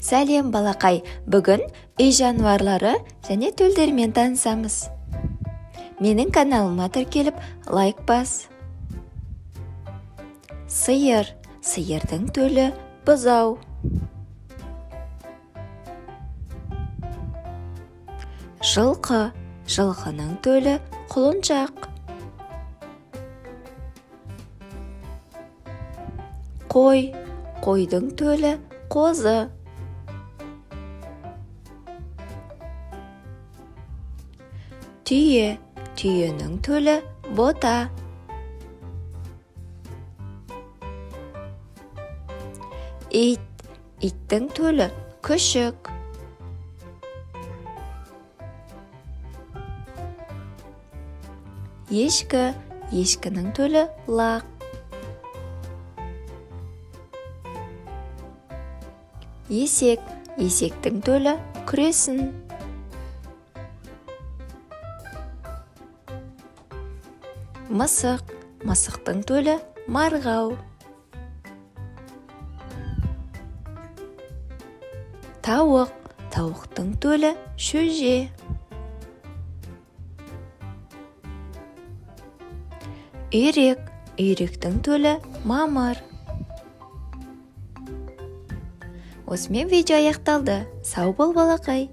Сәлем, балақай! Бүгін үй жануарлары және төлдермен танысамыз. Менің каналыма тіркеліп, лайк бас. Сиыр. Сиырдың төлі бұзау. Жылқы. Жылқының төлі құлыншақ. Қой. Қойдың төлі қозы. Түйе. Түйенің төлі бота. Ит. Иттің төлі күшік. Ешкі. Ешкінің төлі лақ. Есек. Есектің төлі күресін. Мысық. Мысықтың төлі марғау. Тауық. Тауықтың төлі шөже. Үйрек. Үйректің төлі мамыр. Осымен видео аяқталды. Сау бол, балақай!